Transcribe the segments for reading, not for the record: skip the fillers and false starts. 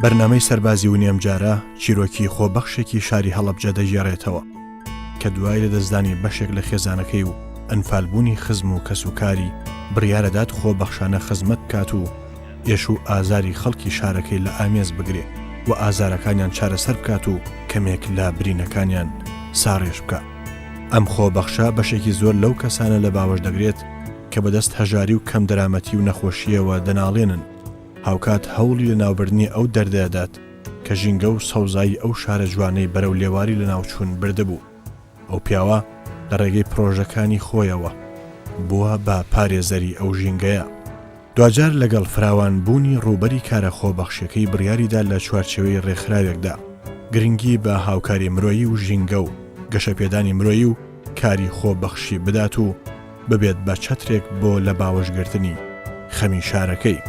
بەرنامەی سەربازی ونی ئەمجارە چیرۆکی خۆبەخشێکی شاری هەڵەبجە دەگێڕێتەوە کە دوای لەدەستدانی بەشێک لە خێزانەکەی و ئەنفالبوونی خزم و کەسوکاری بڕیارەدات خۆبەخشانە خزمەت بکات و ئێش و ئازاری خەڵکی شارەکەی لە ئامێز بگرێ و ئازارەکانیان چارەسەر بکات و کەمێک لە برینەکانیان ساڕێژ بکا. ئەم خۆبەخشە بەشێکی زۆر لەو کەسانە لە باوەش دەگرێت کە بەدەست هەژاری و کەمدەرامەتی و نەخۆشییەوە دەناڵێنن، هاوکات هەوڵی لەناوبردنی ئەو دەردە دەدات کە ژینگە و سەوزایی ئەو شارە جوانەی بەرەو لێواری لەناوچوون بردبوو. ئەو پیاوە لە ڕێگەی پڕۆژەکانی خۆیەوە بووە بە پارێزەری ئەو ژینگەیە. دواجار لەگەڵ فراوان بوونی ڕووبەری کارە خۆبەخشیەکەی بڕیاریدا لە چوارچێوەی ڕێکخراوێکدا گرنگی بە هاوکاری مرۆیی و ژینگە و گەشەپێدانی مرۆیی و کاری خۆبەخشی بدات و ببێت بە چەترێک بۆ لە باوەشگرتنی خەمی شارەکەی.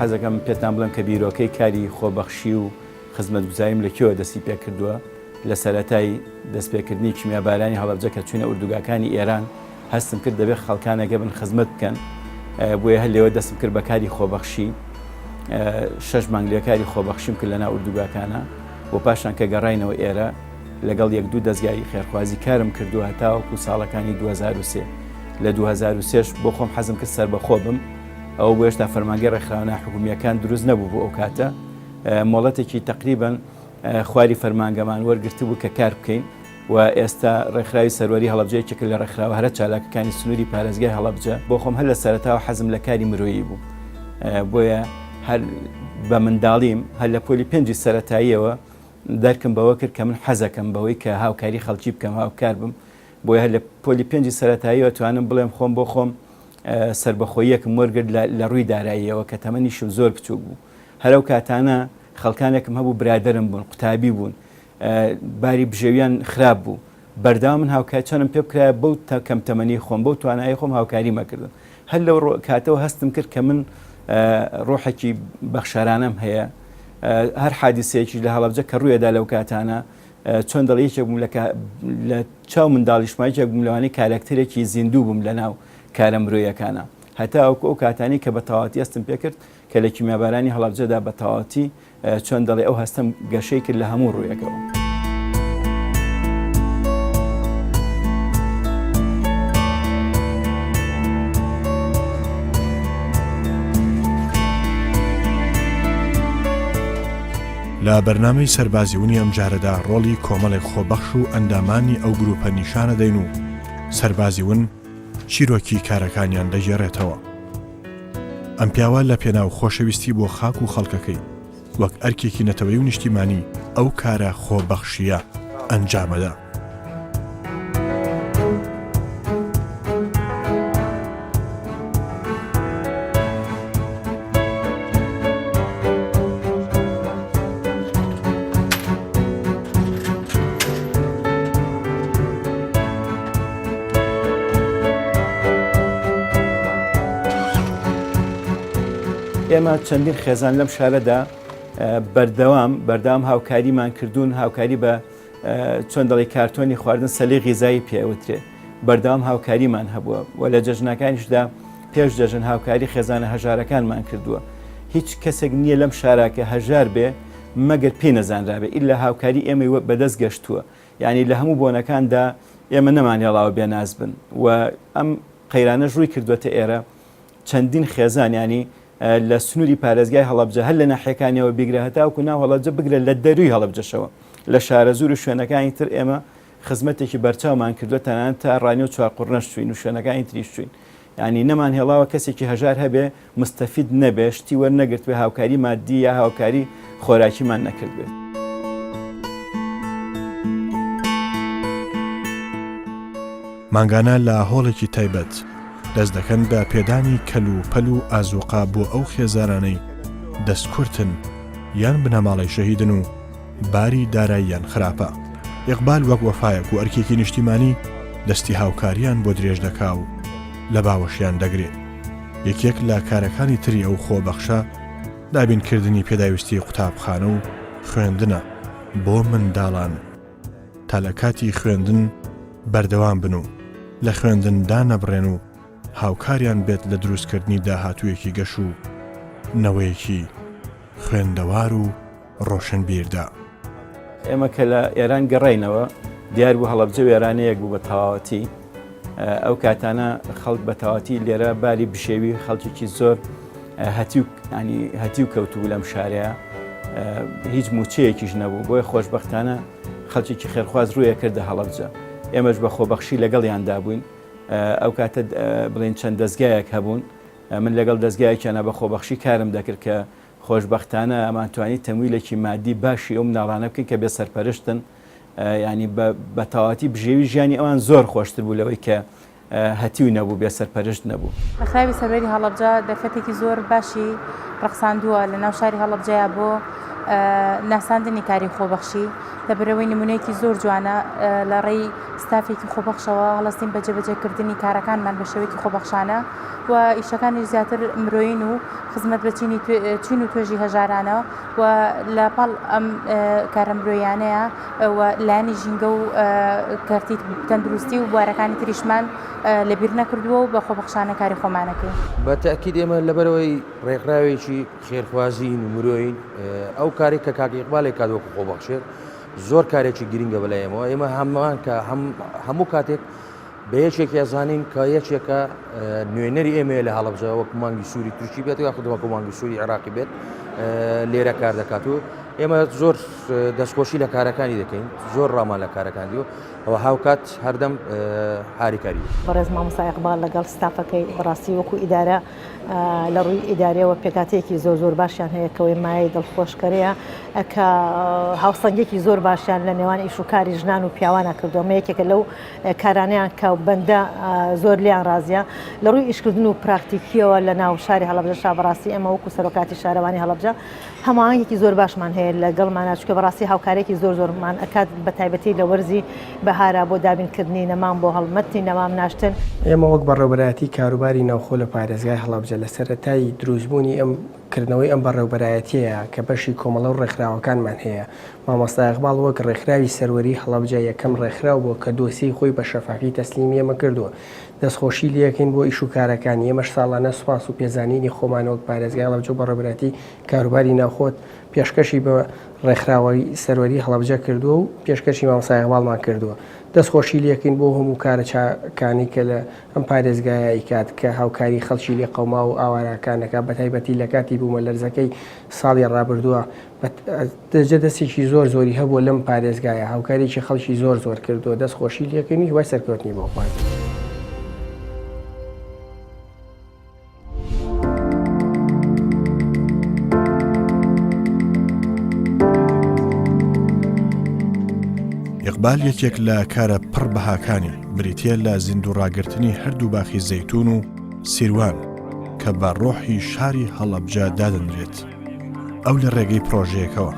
حەزەکەم پێتان بڵێم کە بیرۆکەی کاری خۆبەخشی و خزمەتگوزاریم لە کوێوە دەستی پێکردووە، لە سەرەتای دەستپێکردنی کیمیابارانی هەڵەبجە کە چووینە ئوردوگاکانی ئێران هەستم کرد دەبێت خەڵکانێک هەبن خزمەت بکەن، بۆیە هەر لێوە دەستم کرد بە کاری خۆبەخشی، شەش مانگ لێ کاری خۆبەخشیم کرد لەناو ئوردوگاکانە و پاشان کە گەڕاینەوە ئێرە لەگەڵ یەک دوو دەزگای خێرخوازی کارم کردووە هەتاوەکو ساڵەکانی 2003 لە 2003 بۆ خۆم حەزم کرد سەربەخۆ بم ئەوە بۆ هێشتا فەرمانگەی ڕێکخراوە ناحکومییەکان دروست نەبوو بۆ ئەو کاتە مۆڵەتێکی تەقریبەن خواری فەرمانگەمان وەرگرتبوو کە کار بکەین و ئێستا ڕێکخراوی سەروەری هەڵەبجە یەکێکە لە ڕێکخراوە هەرە چالاکەکانی سنووری پارێزگای هەڵەبجە. بۆ خۆم هەر لە سەرەتاوە حەزم لە کاری مرۆیی بوو، بۆیە هەر بە منداڵیم هەر لە پۆلی پێنجی سەرەتاییەوە دەرکم بەوە کرد کە من حەزەکەم بەوەی کە هاوکاری خەڵکی بکەم، هاوکار بم. بۆیە هەر لە پۆلی پێنجی سەرەتاییەوە توانم بڵێم خۆم بۆ خۆم سەربەخۆییەکم وەرگرت لە ڕووی داراییەوە کە تەمەنیشم زۆر بچووک بوو. هەر ئەو کاتانە خەڵکانێکم هەبوو برادەرم بوون، قوتابی بوون، باری بژێویان خراپ بوو، بەردەوام من هاوکاری چەندم پێ بکرایە بەو کەم تەمەنی خۆم، بەو توانایی خۆم هاوکاریم ئەکردن. هەر لەو کاتەوە هەستم کرد کە من ڕۆحێکی بەخشارانەم هەیە. هەر حادیسەیەکیش لە هەڵەبجە کە ڕوویەدا لەو کاتانە، چۆن دەڵێ یەکێک بووم لە چاو منداڵیشما یەکێک بووم لەوانەی کارەکتەرێکی زیندوو بووم لەناو کارە مرۆیەکانە. هەتاوەکو ئەو کاتانەی کە بە تەواوەتی هەستم پێ کرد کە لە کیمیابارانی هەڵەبجەدا بە تەواوەتی چۆن دەڵێ ئەو هەستەم گەشەی کرد لە هەموو ڕوویەکەوە. لە بەرنامەی سەربازی ونی ئەمجارەدا ڕۆڵی کۆمەڵێک خۆبەخش و ئەندامانی ئەو گروپە نیشانەدەین و سەربازی ون چیرۆکی کارەکانیان دەگێڕێتەوە. ئەم پیاوە لە پێناو خۆشەویستی بۆ خاک و خەڵکەکەی، وەک ئەرکێکی نەتەوەیی و نیشتیمانی ئەو کارە خۆبەخشییە ئەنجامەدا. ئێمە چەندین خێزان لەم شارەدا بەردەوام بەردەوام هاوکاریمان کردوون هاوکاری بە چۆن دەڵی کارتۆنی خواردن سەلی غیزایی پێوترێ بەردەوام هاوکاریمان هەبووە و لە جەژنەکانیشدا پێش جەژن هاوکاری خێزانە هەژارەکانمان کردووە هیچ کەسێک نییە لەم شاراکە هەژار بێ مەگەر پێی نەزانرابێ ئیلا هاوکاری ئێمەی بەدەست گەشتووە یانی لە هەموو بۆنەکاندا ئێمە نەمانهێڵاوە بێناز بن و ئەم قەیرانەش ڕووی کردووەتە ئێرە چەندین خێزان ینی لە سنووری پارێزگای هەڵەبجە هەر لە ناحیەکانیەوە بیگرە هەتاوکو ناو هەڵەبجە بگرە لە دەروی هەڵەبجەشەوە لە شارەزوور و شوێنەکانی تر ئێمە خزمەتێکی بەرچاومان کردووە تەنانەت تا ڕانیە و چوارقوڕنەش چووین و شوێنەکانی تریش چووین یانی نەمان هێڵاوە کەسێکی هەژار هەبێ مستەفید نەبێ شتی وەرنەگرتبێ هاوکاری مادی یا هاوکاری خۆراکیمان نەکردبێت. مانگانە لە هۆڵێکی تایبەت دەست دەکەن بە پێدانی کەل و پەل و ئازووقە بۆ ئەو خێزانانەی دەستکورتن یان بنەماڵەی شەهیدن و باری داراییان خراپە. ئیقبال وەک وەفایەک و ئەرکێکی نیشتیمانی دەستی هاوکارییان بۆ درێژ دەکا و لە باوەشیان دەگرێ. یەکێک لە کارەکانی تری ئەو خۆبەخشە دابینکردنی پێداویستی قوتابخانە و خوێندنە بۆ منداڵان تا لە کاتی خوێندن بەردەوام بن و لە خوێندن دانەبڕێن و هاوکاریان بێت لە دروستکردنی داهاتوویەکی گەش و. نەوەیەکی خوێندەوار و ڕۆشنبیردا. ئێمە کە لە ئێران گەڕاینەوە دیار بوو هەڵەبجە وێرانەیەک بوو بە تەواوەتی. ئەو کاتانە خەڵک بە تەواوەتی لێرە باری بشێوی خەڵکێکی زۆر هەتیو ینی هەتیو کەوتبوو لەم شارەیە هیچ موچەیەکیش نەبوو بۆیە خۆشببختانە خەڵکێکی خێرخواز ڕوویە کردە هەڵەبجە ئێمەش بە خۆبەخشی لەگەڵیاندا بووین ئەو کاتە بڵێن چەند دەستگایەک هەبوون من لەگەڵ دەستگایەکیانە بە خۆبەخشی کارم دەکرد کە خۆشبەختانە ئەمانتوانی تەمویلێکی مادی باشی ئەو مناڵانە بکەین کە بێ سەرپەرشتن ینی بە تەواتی بژێوی ژیانی ئەوان زۆر خۆشتر بوو لەوەی کە هەتیو نەبوو بێ سەرپەرشت نەبوو. ڕێکخراوی سەروەری هەڵەبجە دەرفەتێکی زۆر باشی ڕەخساندووە لە ناو شاری هەڵەبجەیا بۆ ناساندنی کاری خۆبەخشی، لەبەرئەوەی نمونەیەکی زۆر جوانە لە ڕێی ستافێکی خۆبەخشەوە هەڵەستین بە جێبەجێکردنی کارەکانمان بە شێوەیەکی خۆبەخشانە و ئیشەکانیش زیاتر مرۆیین و خزمەت بە چینی چین و توێژی هەژارانە و لە پاڵ ئەم کارە مرۆیانەیە و لایەنی ژینگە و کەرتی تەندروستی و بوارەکانی تریشمان لەبیر نەکردووە و بە خۆبەخشانە کاری خۆمانەکەین. بە تەئکید ئێمە لەبەرئەوەی ڕێکخراوێکی خێرخوازین و مرۆیین، ئەو کارەی کە کاک ئیقبال ئەیکات وەکو خۆبەخشێک زۆر کارێکی گرنگە بەلای ئێمەوە، ئێمە هەمان کە هەموو کاتێک بە یەکێکی ئەزانین کە یەکێکە نوێنەری ئێمەیە لە هەڵەبجە وەک مانگی سووری تورکی بێت یاخود وەکو مانگی سووری عێراقی بێت لێرە کار دەکات و ئێمە زۆر دەستخۆشی لە کارەکانی دەکەین زۆر ڕامان لە کارەکانی و ئەوە هاوکات هەردەم هاریکاری. بەڕێز مامۆستا ئیقباڵ لەگەڵ ستافەکەی بەڕاستی وەکو ئیدارە لە ڕووی ئیداریەوە پێکهاتەیەکی زۆر زۆر باشیان هەیە کەوەی مایەی دڵخۆشکەرەیە کە هاوسەنگێکی زۆر باشیان لە نێوان ئیش و کاری ژنان و پیاوانە کردووە ئەمە یەکێکە لەو کارانەیان کە بەندە زۆر لیان ڕازیە لە ڕووی ئیشکردن و پراکتیکیەوە لە ناو شاری هەڵەبجەشا بەڕاستی ئێمە وەکو سەرۆکاتی شارەوانی هەڵەبجە هەماهەنگێکی زۆر باشمان هەیە لەگەڵمانا چونکە بەڕاستی هاوکارێکی زۆر زۆرمان ئەکات بە تایبەتی لە وەرزی بەهارا بۆ دابینکردنی نەمام بۆ هەڵمەتی نەمام ناشتن. ئێمە وەک بەڕێوبەرایەتی کاروباری ناوخۆ لە پارێزگای هەڵەبجە لە سەرەتای دروستبوونی ئەم کردنەوەی ئەم بەڕێوبەرایەتیەیە کە بەشی کۆمەڵە و ڕێکخراوەکانمان هەیە مامۆستا ئیقباڵ وەک ڕێکخراوی سەروەری هەڵەبجە یەکەم ڕێکخراو بووە کە دۆسیەی خۆی بە شەفافی تەسلیمی ئێمە کردووە دەستخۆشی لێکەین بۆ ئیش و کارەکانی، ئێمەش ساڵانە سوپاس و پێزانینی خۆمان وەک پارێزگای هەڵەبجە و بەڕێوەبەرایەتی کاروباری ناوخۆ پێشکەشی بە ڕێکخراوی سەروەری هەڵەبجە کردووە و پێشکەشی مامۆستا ئیقباڵمان کردووە. دەستخۆشی لێکەین بۆ هەموو کارە چاکانەی کە لە ئەم پارێزگایە ئەیکات کە هاوکاری خەڵکی لێقەوماو و ئاوارەکان دەکات بەتایبەتی لە کاتی بوومەلەرزەکەی ساڵی ڕابردووە دەجە دەستێکی زۆر زۆری هەبووە لەم پارێزگایە هاوکاریی خەڵکی زۆر زۆر کردووە دەست خۆشی لێکەین و هیوای سەرکەوتنی بۆ خوازین. ئیقبال یەکێک لە کارە پڕ بەهاکانی بریتییە لە زیندوو ڕاگرتنی هەردوو باخی زەیتوون و سیروان کە بە ڕۆحی شاری هەڵەبجە دادەنرێت. ئەو لە ڕێگەی پرۆژەیەکەوە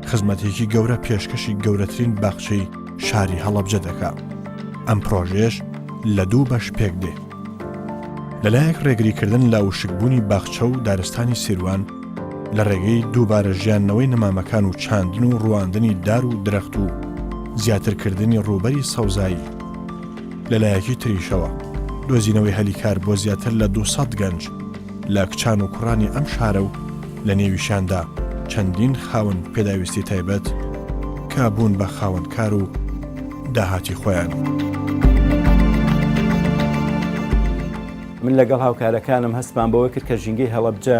خزمەتێکی گەورە پێشکەشی گەورەترین باخچەی شاری هەڵەبجە دەکا. ئەم پرۆژەیەش لە دوو بەش پێک دێ. لەلایەک ڕێگریکردن لە وشکبوونی باخچە و دارستانی سیروان لە ڕێگەی دووبارە ژیاندنەوەی نەمامەکان و چاندن و ڕواندنی دار و درەخت و زیاترکردنی ڕووبەری سەوزایی، لەلایەکی تریشەوە دۆزینەوەی هەلی کار بۆ زیاتر لە 200 گەنج لە کچان و کوڕانی ئەم شارە و لە نێویشیاندا چەندین خاوەن پێداویستی تایبەت کە بوون بە خاوەن کار و داهاتی خۆیان. من لەگەڵ هاوکارەکانم هەستمان بەوە کرد کە ژینگەی هەڵەبجە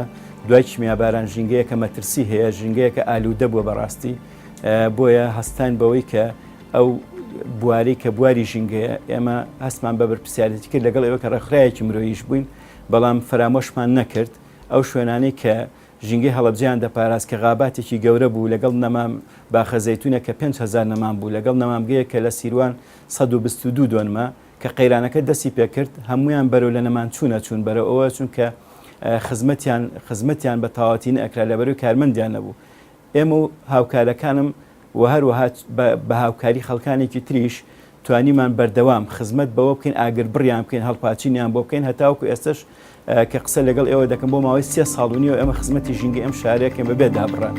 دوای کیمیاباران ژینگەیەکە مەترسی هەیە، ژینگەیەکە ئالوودە بووە بەڕاستی، بۆیە هەستاین بەوەی کە ئەو بوارەی کە بواری ژینگەیە ئێمە هەستمان بە بەرپرسیارێتی کرد لەگەڵ ئەوە کە ڕێکخراوێکی مرۆییش بووین بەڵام فەرامۆشمان نەکرد ئەو شوێنانەی کە ژینگەی هەڵەبجەیان دەپاراست کە غاباتێکی گەورە بوو لەگەڵ نەمام باخە زەیتونە کە 5000 نەمام بوو لەگەڵ نەمامگەیەک کە لە سیروان 122 دۆنمە کە قەیرانەکە دەستی پێکرد هەمویان بەرەو لە نەمان چوونە چوون بەرەو ئەوە چونکە خزمەتیان خزمەتیان بە تەواوەتی نەکرا لەبەرەوەی کارمەندیان نەبوو ئێمە و هاوکارەکانم و هەروەها بە هاوکاری خەڵکانێکی تریش توانیمان بەردەوام خزمەت بەوە بکەین ئاگربڕیان بکەین هەڵپاچینیان بۆ بکەین هەتاوەکو ئێستش کە قسە لەگەڵ ئێوە دەکەم بۆ ماوەی سێ ساڵ و نیوە ئێمە خزمەتی ژینگەی ئەم شارەکەین بەبێ دابڕان.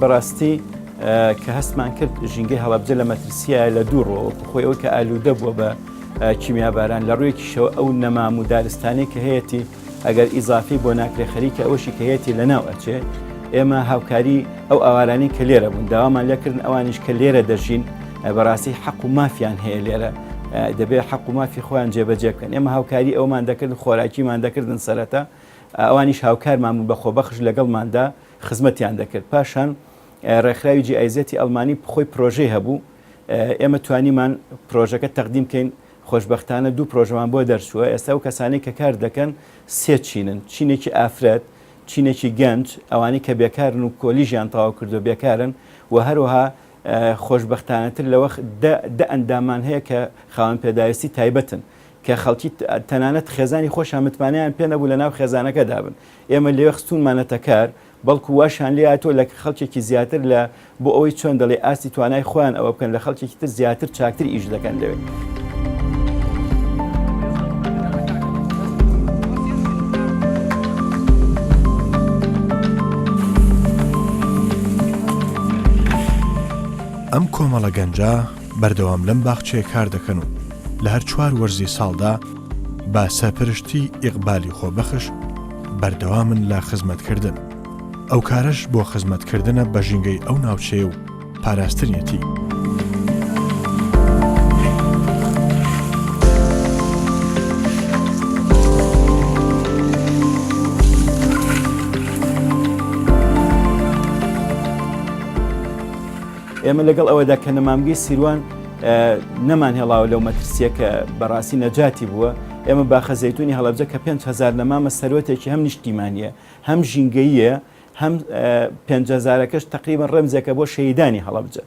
بەڕاستی کە هەستمان کرد ژینگەی هەڵەبجە لە مەترسیایە لە دوو ڕووەوە وەکو خۆی ئەوەی کە ئالوودە بووە بە کیمیاباران لە ڕوویەکیشەوە ئەو نەمام و دارستانەی کە هەیەتی ئەگەر ئیزافی بۆ ناکرێ خەریکە ئەوەشی کە هەیەتی لەناو ئەچێ ئێمە هاوکاری ئەو ئاوارانەی کە لێرە بوون داوامان لێکردن ئەوانیش کە لێرە دەژین بەڕاستی حەق و مافیان هەیە لێرە دەبێت حەق و مافی خۆیان جێبەجێ بکەن ئێمە هاوکاری ئەومان دەکردن خۆراکیمان دەکردن سەرەتا ئەوانیش هاوکارمان بوون بە خۆبەخش لەگەڵماندا خزمەتیان دەکرد پاشان ڕێکخراوی GIZ ی ئەڵمانی خۆی پرۆژەی هەبوو ئێمە توانیمان پرۆژەکە تەقدیم بکەین خۆشبەختانە دوو پرۆژەمان بۆ دەرچووە ئێستا ئەو کەسانەی کە کار دەکەن سێ چینن چینێکی ئافرەت چینێکی گەنج ئەوانەی کە بێکارن و کۆلیژیان تەواو کردو بێکارن و هەروەها خۆشبەختانەتر لەوە دە ئەندامان هەیە کە خاوەن پێداویستی تایبەتن کە خەڵکی تەنانەت خێزانی خۆشیان متمانەیان پێ نەبوو لەناو خێزانەکەدا بن ئێمە لەوێ خستوونمانەتە کار بەڵکو واشیان لێ هاتووە لە خەڵکێکی زیاتر لە بۆ ئەوەی چۆن دەڵێ ئاستی توانای خۆیان ئەوە بکەن لە خەڵکێکی تر زیاتر چاکتر ئیش دەکەن لەوێ. ئەم کۆمەڵە گەنجە بەردەوام لەم باخچەیە کار دەکەن و لە هەر چوار وەرزی ساڵدا بە سەرپەرشتی ئیقبالی خۆبەخش بەردەوامن لە خزمەتکردن، ئەو کارەش بۆ خزمەتکردنە بە ژینگەی ئەو ناوچەیە و پاراستنیەتی. ئێمە لەگەڵ ئەوەدا کە نەمامگەی سیروان نەمانهێڵاوە لەو مەترسیە کە بەڕاستی نەجاتی بووە، ئێمە باخە زەیتونی هەڵەبجە کە 5000 نەمامە سەروەتێکی هەم نیشتیمانیە هەم ژینگەییە هەم پێنج هەزارەکەش تقریبا ڕەمزێکە بۆ شەهیدانی هەڵەبجە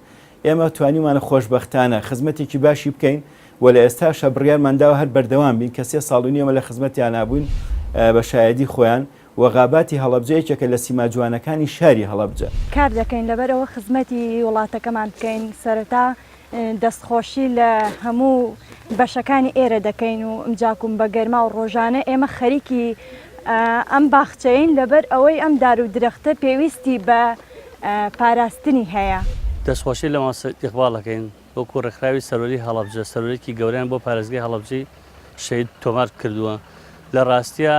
ئێمە توانیمانە خۆشبەختانە خزمەتێکی باشی بکەین و لە ئێستاشە بڕیارمان داوە هەر بەردەوام بین کە سێ ساڵ و نیوە لە خزمەتیانا بووین بە شایەدی خۆیان و غاباتی هەڵەبجە یەکێکە لە سیما جوانەکانی شاری هەڵەبجە. کار دەکەین لەبەرئەوە خزمەتی وڵاتەکەمان بکەین سەرەتا دەستخۆشی لە هەموو بەشەکانی ئێرە دەکەین و ئمجاکوم بە گەرما و ڕۆژانە ئێمە خەریکی ئەم باخچەین لەبەر ئەوەی ئەم دار و درەختە پێویستی بە پاراستنی هەیە. دەستخۆشی لە مامۆستا ئیقباڵ ئەکەین وەکو ڕێکخراوی سەروەری هەڵەبجە سەروەرێکی گەورەیان بۆ پارێزگای هەڵەبجەی شەهید تۆمار کردووە لە ڕاستیا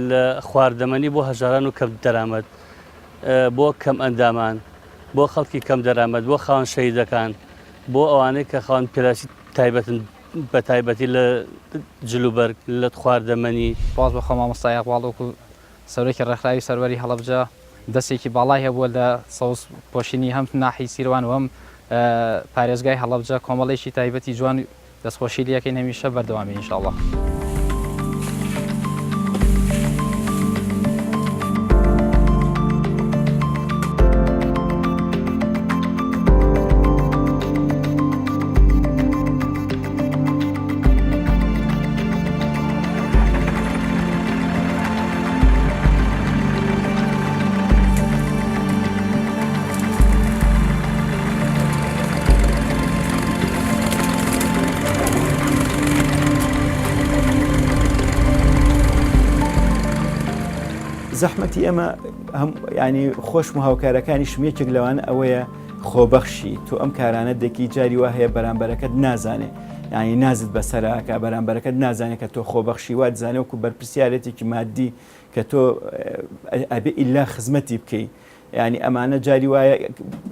لە خواردەمەنی بۆ هەژاران و کەم دەرامەت بۆ کەم ئەندامان بۆ خەڵکی کەم دەرامەت بۆ خاوەن شەهیدەکان بۆ ئەوانەی کە خاوەن پێداویستی تایبەتن بە تایبەتی لە جلوبەرگ لە خواردەمەنی. سوپاس بۆ خوا مامۆستا ئیقباڵ وەکو سەرۆکی ڕێکخراوی سەروەری هەڵەبجە دەستێکی باڵای هەبووە لە سەوز پۆشینی هەم ناحیەی سیروان و هەم پارێزگای هەڵەبجە کۆمەڵێکی تایبەتی جوان دەستخۆشی لێکەین هەمیشە بەردەوام بین ان شاء اللە. زەحمەتی ئێمە ینی خۆشم و هاوکارەکانیشم یەکێک لەوانە ئەوەیە خۆبەخشی تۆ ئەم کارانە دەکی جاری وا هەیە بەرامبەرەکەت نازانێ ینی نازت بەسەراکە بەرامبەرەکەت نازانێت کە تۆ خۆبەخشی وا دزانێ وەکو بەرپرسیارەتێکی مادی کە تۆ ئەبێ ئیلا خزمەتی بکەی یانی ئەمانە جاری وایە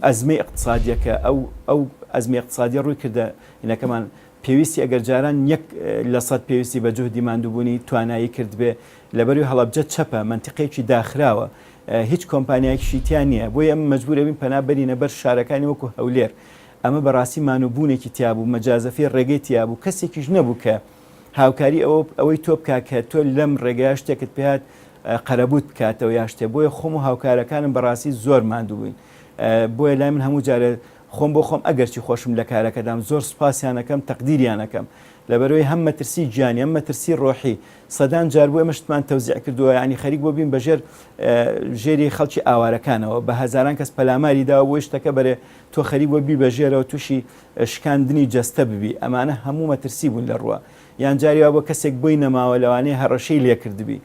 ئەزمەی اقتصادیەکە ئەو ئەو ئەزمی اقتصادیە ڕووی کردە هینەکەمان پێویستی ئەگەر جاران یەک لە سەد پێویستی بە جوهدی ماندووبوونی توانایی کردبێ لەبەروی هەڵەبجە چەپە مەنتیقەیەکی داخراوە هیچ کۆمپانیایەکیشی تیا نییە بۆیە ئەمە مەجبورە بین پەنا بەرینە بەر شارەکانی وەکو هەولێر ئەمە بەڕاستی مانوبوونێکی تیا بوو مەجازەفی ڕێگەی تیا بوو کەسێکیش نەبوو کە هاوکاری ئەوە ئەوەی تۆ بکا کە تۆ لەم ڕێگەیە شتێکت پێهات قەرەبووت بکاتەوە یا شتێ بۆیە خۆم و هاوکارەکانم بەڕاستی زۆر ماندوو بووین بۆیە لای من هەموو جارێ خۆم بۆ خۆم ئەگەرچی خۆشم لە کارەکەدام زۆر سوپاسیانەکەم تەقدیریانەکەم لەبەرەوەی هەم مەترسی گیانی هەم مەترسی ڕۆحی سەدان جار بۆ ئێمە شتمان تەوزیع کردووە ینی خەریک بۆ بین بەژێر ژێری خەڵکی ئاوارەکانەوە بە هەزاران کەس پەلاماری داوە بۆی شتەکە بەرێ تۆ خەریک بۆ بی بەژێرەوە تووشی شکاندنی جەستە ببی ئەمانە هەموو مەترسی بوون لە ڕووە یان جاری وا بۆ کەسێک بۆی نەماوە لەوانەیە هەڕەشەی لێکردبی.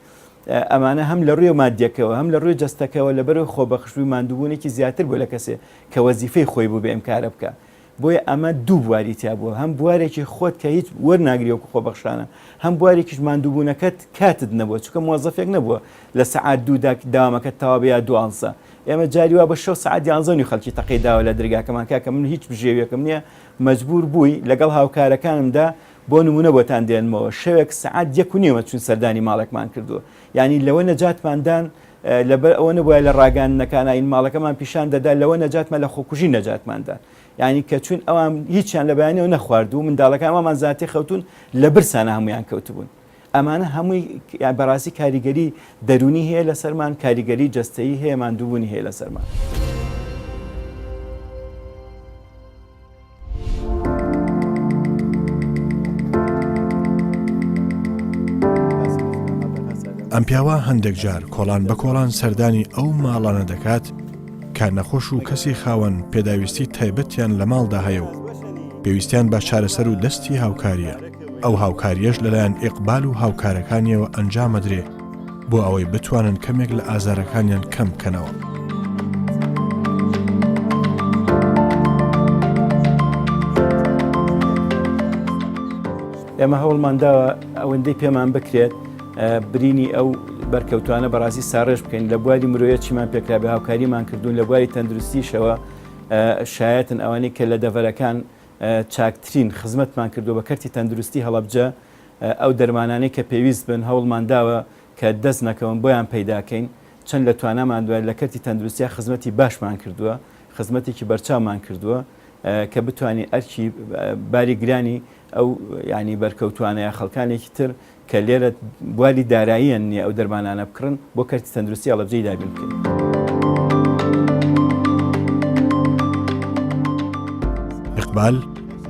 ئەمانە هەم لە ڕووی مادیەکەوە هەم لە ڕووی جەستەکەوە لەبەرەوەی خۆبەخشبووی ماندووبوونێکی زیاتر بوو لە کەسێ کە وەزیفەی خۆی بوو بێ ئەم کارە بکا. بۆیە ئەمە دوو بواری تیا بووە هەم بوارێکی خۆت کە هیچ وەرناگری وەکو خۆبەخشانە هەم بوارێکیش ماندووبوونەکەت کاتت نەبووە چونکە مۆزەفێک نەبووە لە سەعات دوودا داوامەکەت تەواو بێ یا دوانزە ئێمە جاری وا بە شەو سەعات یانزە و نیو خەڵکی تەقەی داوە لە درگاکەمان کاکە من هیچ بژێویەکم نییە مەجبور بووی لەگەڵ هاوکارەکانمدا بۆ نمونە بۆتان دێنمەوە شەوێک سەعات یەک و نیوە چوون سەردانی ماڵێکمان کردووە یعنی لەوە نەجاتمان دان لەبەر ئەوە نەبووە لە ڕاگەاندنەکان ئاین ماڵەکەمان پیشان دەدا لەوە نەجاتمان لە خۆکوژی نەجاتمان دان یعنی کە چوون ئەوان هیچیان لە بەیانەوە نەخواردوو منداڵەکان وامان زاتی خەوتون لە برسانە هەمویان کەوتبوون ئەمانە هەمووی بەڕاستی کاریگەری دەروونی هەیە لەسەرمان کاریگەری جەستەیی هەیە ماندووبوونی هەیە لەسەرمان. ئەم پیاوە هەندێک جار کۆڵان بە کۆڵان سەردانی ئەو ماڵانە دەکات کە نەخۆش و کەسی خاوەن پێداویستی تایبەتیان لە ماڵدا هەیە و پێویستیان بە چارەسەر و دەستی هاوکارییە، ئەو هاوکارییەش لەلایەن ئیقبال و هاوکارەکانیەوە ئەنجامەدرێ بۆ ئەوەی بتوانن کەمێک لە ئازارەکانیان کەم بکەنەوە. ئێمە هەوڵمان داوە ئەوەندەی پێمان بکرێت برینی ئەو بەرکەوتوانە بەڕاستی ساڕێژ بکەین لە بواری مرۆیە چیمان پێکرابێ هاوکاریمان کردوون لە بواری تەندروستیشەوە شایەتن ئەوانەی کە لە دەڤەرەکان چاکترین خزمەتمان کردووە بە کەرتی تەندروستی هەڵەبجە، ئەو دەرمانانەی کە پێویست بن هەوڵمان داوە کە دەست نەکەون بۆیان پەیداکەین، چەند لە توانامان دوای لە کەرتی تەندروستیا خزمەتی باشمان کردووە، خزمەتێکی بەرچاومان کردووە کە بتوانین ئەرکی باری گرانی ئەو یانی بەرکەوتوانە یا خەڵکانێکی تر کە لێرە بواری داراییان نییە ئەو دەرمانانە بکڕن بۆ کەرتی تەندروستی هەڵەبجەی دابین بکەین. ئیقبال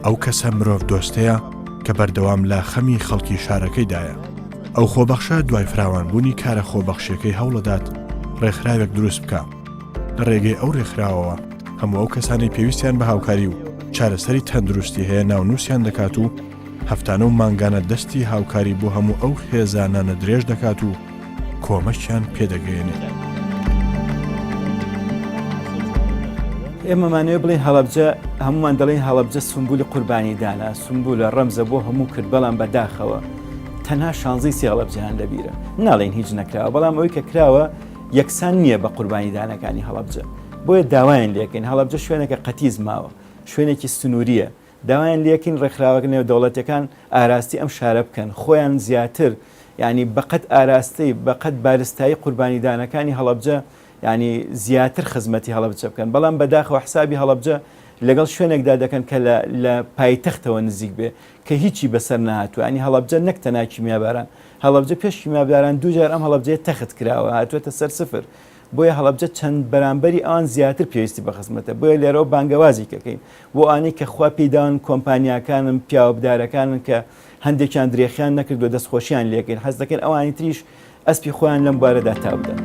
ئەو کەسە مرۆڤ دۆستەیە کە بەردەوام لە خەمی خەڵکی شارەکەیدایە. ئەو خۆبەخشە دوای فراوانبوونی کارە خۆبەخشیەکەی هەوڵەدات ڕێکخراوێک دروست بکا. لە ڕێگەی ئەو ڕێکخراوەوە هەموو ئەو کەسانەی پێویستیان بە هاوکاری و چارەسەری تەندروستی هەیە ناونووسیان دەکات و هەفتانە و مانگانە دەستی هاوکاری بۆ هەموو ئەو خێزانانە درێژ دەکات و کۆمەکیان پێدەگەیەنێت. ئێمەمانەوێ بڵێن هەڵەبجە هەمومان دەڵێن هەڵەبجە سمبولی قوربانیدانە سمبولە ڕەمزە بۆ هەموو کرد بەڵام بەداخەوە تەنها شانزەی سێ هەڵەبجەیان لەبیرە ناڵێن هیچ نەکراوە بەڵام ئەوەی کە کراوە یەکسان نییە بە قوربانیدانەکانی هەڵەبجە بۆیە داوایان لێکەین هەڵەبجە شوێنێکە قەتیز ماوە شوێنێکی سنووریە داوایان لێکەین ڕێکخراوە نێودەوڵەتیەکان ئاراستی ئەم شارە بکەن خۆیان زیاتر یانی بەقەد ئاراستەی بەقەد بارستایی قوربانیدانەکانی هەڵەبجە یانی زیاتر خزمەتی هەڵەبجە بکەن بەڵام بەداخەوە حسابی هەڵەبجە لەگەڵ شوێنێکدا دەکەن کە لە لە پایتەختەوە نزیک بێ کە هیچی بەسەر نەهاتووە ینی هەڵەبجە نەک تەنها کیمیاباران هەڵەبجە پێش کیمیاباران دووجار ئەم هەڵەبجەیە تەخت کراوە هاتووەتە سەر سفر بۆیە هەڵەبجە چەند بەرامبەری ئەوان زیاتر پێویستی بە خزمەتە بۆیە لێرەوە بانگەوازی کەکەین بۆ ئەوانەی کە خوا پێی داون کۆمپانیاکانن پیاوەبدارەکانن کە هەندێکیان درێخیان نەکردووە دەستخۆشیان لێکەین حەز دەکەین ئەوانی تریش ئەسپی خۆیان لەم بوارەدا تاو بدەن.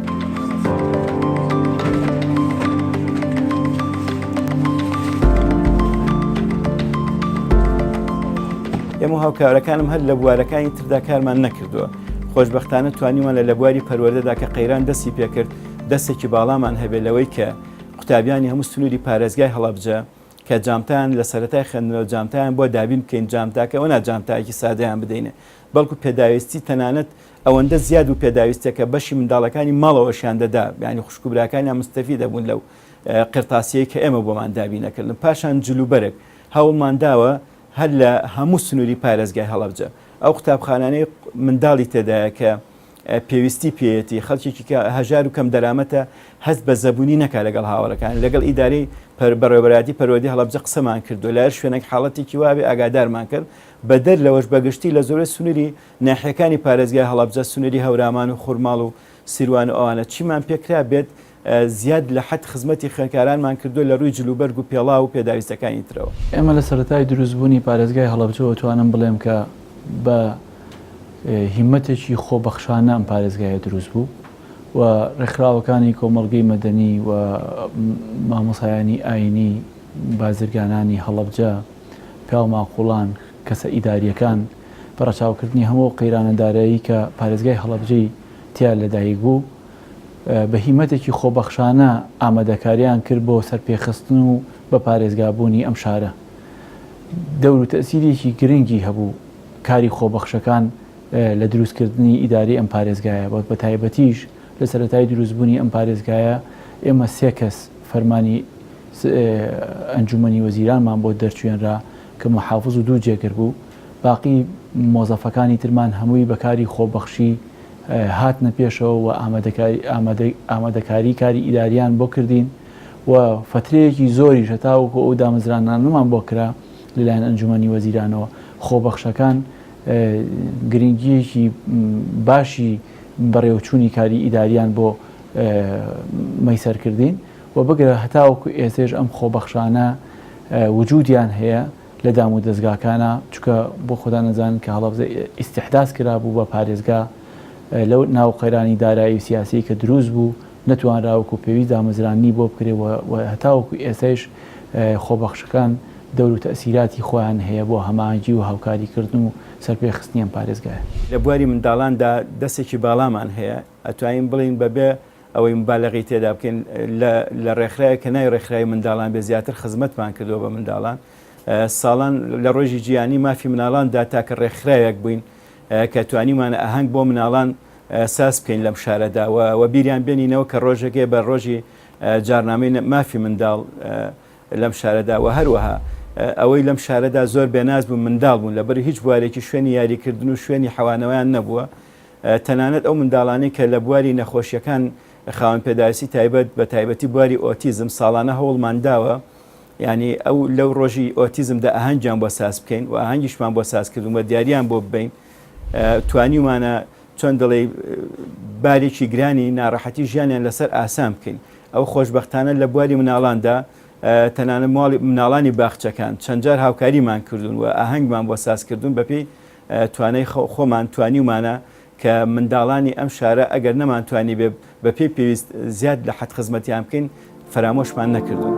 ئێمە هاوکارەکانم هەر لە بوارەکانی تردا کارمان نەکردووە خۆشبەختانە توانیمان لە لە بواری پەروەردەدا کە قەیران دەستی پێکرد دەستێکی باڵامان هەبێت لەوەی کە قوتابیانی هەموو سنووری پارێزگای هەڵەبجە کە جامتایان لە سەرەتای خوێندنەوە جامتایان بۆ دابین بکەین جامتاکە وەنا جامتایەکی سادەیان بدەینێ بەڵکو پێداویستی تەنانەت ئەوەندە زیاد و پێداویستیەکە بەشی منداڵەکانی ماڵەوەشیان دەدا یانی خوشک و براکانیان مستەفی دەبوون لەو قرتاسیەی کە ئێمە بۆمان دابین ئەکردن پاشان جلوبەرگ هەوڵمان داوە هەر لە هەموو سنووری پارێزگای هەڵەبجە ئەو قوتابخانانەی منداڵی تێدایە کە پێویستی پێیەتی، خەڵکێکی کە هەژار و کەم دەرامەتە هەست بە زەبوونی نەکا لەگەڵ هاوڕێکانی، لەگەڵ ئیدارەی بەڕێوەبەرایەتی پەروەردەی هەڵەبجە قسەمان کردووە، لە هەر شوێنێک حاڵەتێکی وابێ ئاگادارمان کرد، بەدەر لەوەش بەگشتی لە زۆربەی سنووری ناحیەکانی پارێزگای هەڵەبجە، سنووری هەورامان و خورماڵ و سیروان و ئەوانە چیمان پێکرابێت زیاد لە حەد خزمەتی خوێندکارانمان کردووە لە رووی جلوبەرگ و پێڵاو و پێداویستەکانی ترەوە. ئێمە لە سەرەتای دروستبوونی پارێزگای هەڵەبجەوە توانم بڵێم کە بە هیمەتێکی خۆبەخشانە ئەم پارێزگایە دروست بوو و ڕێکخراوەکانی کۆمەڵگەی مەدەنی و مامۆسایانی ئاینی، بازرگانانی هەڵەبجە، پیاو ماقوڵان، کەسە ئیدارییەکان بە ڕەچاوکردنی هەموو ئەو قەیرانە دارایی کە پارێزگای هەڵەبجەی. تیا لەدایک بوو بە هیمەتێکی خۆبەخشانە ئامادەکاریان کرد بۆ سەرپێخستن و بە پارێزگابوونی ئەم شارە. دەور و تەئسیرێکی گرنگی هەبوو کاری خۆبەخشەکان لە دروستکردنی ئیدارەی ئەم پارێزگایە و بە تایبەتیش لە سەرەتای دروستبوونی ئەم پارێزگایە ئێمە سێ کەس فەرمانی ئەنجومەنی وەزیرانمان بۆ دەرچوێنرا کە محافز و دوو جێگر بوو باقی مۆزەفەکانی ترمان هەمووی بە کاری خۆبەخشی هاتنە پێشەوە و ئامادەکاری کاری ئیداریان بۆ کردین و فەترەیەکی زۆریش هەتاوەکو ئەو دامەزرانانەمان بۆ کرا لەلایەن ئەنجومەنی وەزیرانەوە خۆبەخشەکان گرنگییەکی باشی بەڕێوەچوونی کاری ئیداریان بۆ مەیسەر کردین و بگرە هەتاوەکو ئێستێش ئەم خۆبەخشانە وجودیان هەیە لە دام و دەزگاکانا چونکە بۆ خۆتان ئەزانن کە هەڵەبجە ئیستیحداس کرابوو بە پارێزگا لەو ناو قەیرانی دارایی و سیاسی کە دروست بوو نەتوانرا وەکو پێویست دامەزراندنی بۆ بکرێ و هەتاوەکو ئێستایش خۆبەخشەکان دەور و تەئسیراتی خۆیان هەیە بۆ هەماهەنگی و هاوکاری کردن و سەرپێخستنی ئەم پارێزگایە. لە بواری منداڵاندا دەستێکی باڵامان هەیە، ئەتوانین بڵێین بەبێ ئەوەی موبالەغەی تێدا بکەین لە لە ڕێکخراوێک کە ناوی ڕێکخراوی منداڵان بێ زیاتر خزمەتمان کردووە بە منداڵان. ساڵان لە ڕۆژی جیهانی مافی مناڵاندا تاکە ڕێکخراوێک بووین کە توانیومانە ئاهەنگ بۆ مناڵان ساز بکەین لەم شارەدا و وەبیریان بێنینەوە کە ڕۆژێک هەیە بە ڕۆژی جارنامەی مافی منداڵ لەم شارەدا و هەروەها ئەوەی لەم شارەدا زۆر بێناز بوون منداڵ بوون لەبەر هیچ بوارێکی شوێنی یاریکردن و شوێنی حەوانەوەیان نەبووە تەنانەت ئەو منداڵانەی کە لە بواری نەخۆشیەکان خاوەن پێداویستی تایبەت بە تایبەتی بواری ئۆتیزم ساڵانە هەوڵمان داوە ینی ئەو لەو ڕۆژی ئۆتیزمدا ئاهەنگیان بۆ ساز بکەین و ئاهەنگیشمان بۆ ساز کردوون و دیاریان بۆ ببین توانیومانە چۆن دەڵێی بارێکی گرانی ناڕەحەتی ژیانیان لەسەر ئاسان بکەین ئەو خۆشبەختانە لە بواری مناڵاندا تەنانەت ماڵی مناڵانی باخچەکان چەند جار هاوکاریمان کردوون و ئاهەنگمان بۆ ساز کردوون بەپێی توانای خۆمان توانیومانە کە منداڵانی ئەم شارە ئەگەر نەمانتوانیبێ بەپێی پێویست زیاد لە حەد خزمەتیان بکەین فەرامۆشمان نەکردوون.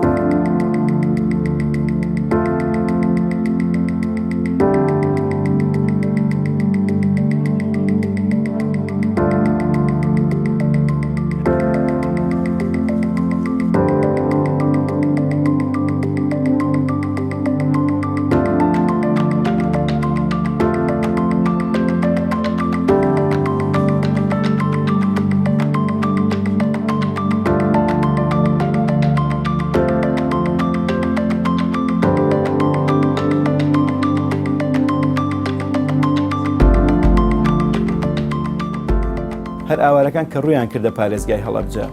هەر ئاوارەکان کە ڕوویان کردە پارێزگای هەڵەبجە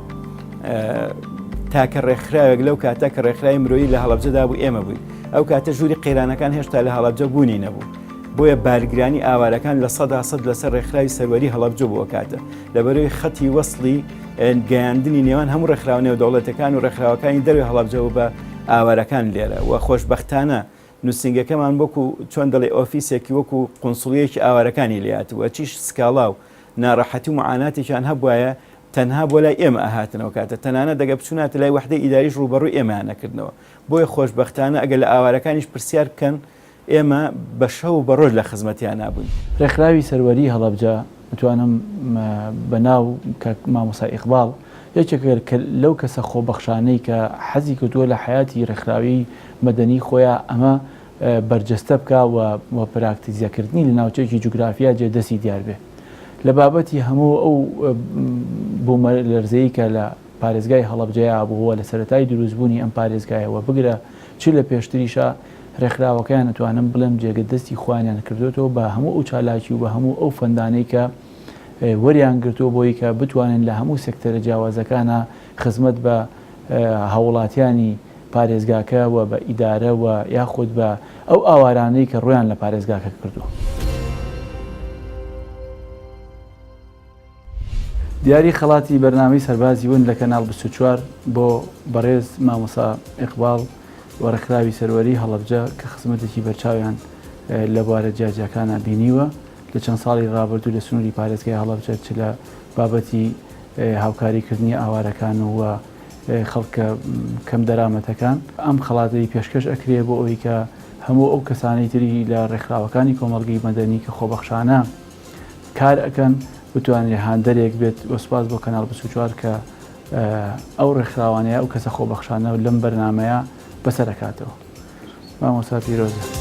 تاکە ڕێکخراوێک لەو کاتە کە ڕێکخراوی مرۆیی لە هەڵەبجەدا بوو ئێمە بووین ئەو کاتە ژووری قەیرانەکان هێشتا لە هەڵەبجە بوونی نەبوو بۆیە بارگرانی ئاوارەکان 100% لەسەر ڕێکخراوی سەروەری هەڵەبجە بووە کاتە لەبەرەوەی خەتی وەصلی گەیاندنی نێوان هەموو ڕێکخراوە نێودەوڵەتەکان و ڕێکخراوەکانی دەروی هەڵەبجە و بە ئاوارەکان لێرە و خۆشببختانە نووسینگەکەمان وەکو چۆن دەڵێ ئۆفیسێکی وەکو قونسڵیەکی ئاوارەکانی لێهاتبوو هەرچیش سکاڵا و ناڕەحەتی و معاناتێکیان هەبوایە تەنها بۆ لای ئێمە ئەهاتن ئەو کاتە تەنانەت ئەگەر بچووناتە لای وەحدەی ئیداریش ڕووبەڕووی ئێمەیان ئەکردنەوە بۆیە خۆشبەختانە ئەگەر لە ئاوارەکانیش پرسیار بکەن ئێمە بە شەو و بە ڕۆژ لە خزمەتیانا بووین. ڕێکخراوی سەروەری هەڵەبجە ئەتوانم بە ناو کاک مامۆستا ئیقباڵ یەکێکە لەو کەسە خۆبەخشانەی کە حەزی کردووە لە حەیاتی ڕێکخراوی مەدەنی خۆیا ئەمە بەرجەستە بکا و و پراکتیزەکردنی لە ناوچەیەکی جوگرافیا جێ دەستی دیار بێ لە بابەتی هەموو ئەو بوومەلەرزەی کە لە پارێزگای هەڵەبجەیا بووە لە سەرەتای دروستبوونی ئەم پارێزگایەوە بگرە چ لە پێشتریشا ڕێکخراوەکەیان ئەتوانم بڵێم جێگە دەستی خۆیانیان کردۆتەوە بە هەموو ئەو چالاکی و بە هەموو ئەو فەندانەی کە وەریان گرتووە بۆی کە بتوانن لە هەموو سێکتەرە جیاوازەکانا خزمەت بە هاووڵاتیانی پارێزگاکە و بە ئیدارە و یاخود بە ئەو ئاوارانەی کە ڕوویان لە پارێزگاکە کردووە. دیاری خەڵاتی بەرنامەی سەربازی ون لە کەناڵ 24 بۆ بەڕێز مامۆستا ئیقباڵ و ڕێکخراوی سەروەری هەڵەبجە کە خزمەتێکی بەرچاویان لە بوارە جیاجیاکانا بینیوە لە چەند ساڵی ڕابردوو لە سنووری پارێزگای هەڵەبجە چ لە بابەتی هاوکاریکردنی ئاوارەکان و خەڵکە کەم دەرامەتەکان. ئەم خەڵاتەی پێشکەش ئەکرێ بۆ ئەوەی کە هەموو ئەو کەسانەی تری لە ڕێکخراوەکانی کۆمەڵگەی مەدەنی کە خۆبەخشانە کار ئەکەن. بتوانرێ هاندەرێک بێت و سوپاس بۆ کەناڵ 24 کە ئەو ڕێکخراوانەیە ئەو کەسە خۆبەخشانە لەم بەرنامەیە بەسەرەکاتەوە. مامۆستا پیرۆزە.